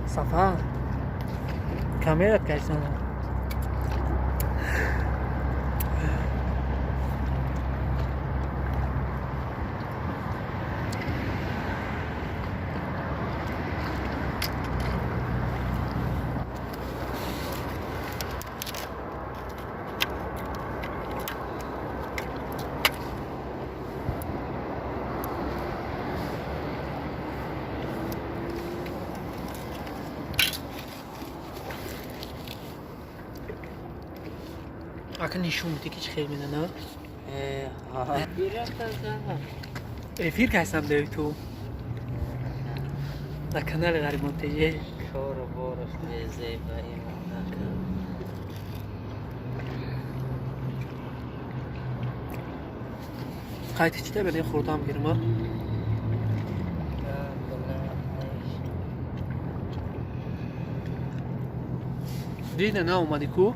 Сафар, камерат кашсана. Ака, нишон медӣ, ки чӣ хел менана. Эфир кайсам дар Ютуб, дар канали Ғарибон ТЖ. Кору бораш безеба имонака. Қайти чита бене хӯрдам гирма. Дина наомадӣ ку?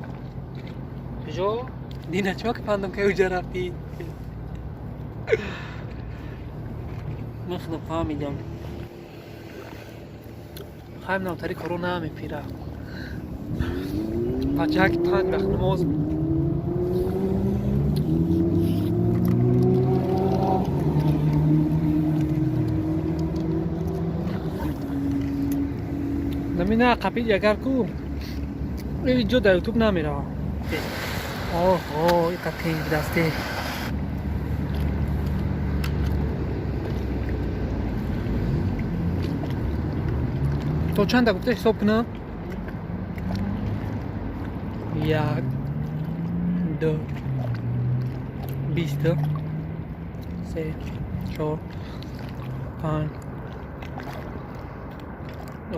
Куҷо? Дина чо ки пандам, ки уҷа рафтӣ? Ман худам фаҳмидам. Хайм, навтари коро намепира. Пачак панҷ вақт намоз. Намина қапид, ягар ку ин ҷо дар Ютуб намерава. Оҳо, иқа тинг дасте. То чанда гуфта ҳисоб кунам? Як, ду, 20, се, чор, панҷ.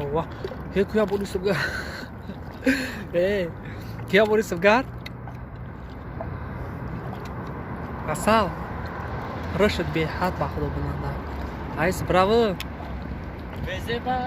Ова, ҳе, куя бори субгар, э кия бори субгар. Асал рашад беҳад, ба худо бинанда. Айс, браво. Безеба.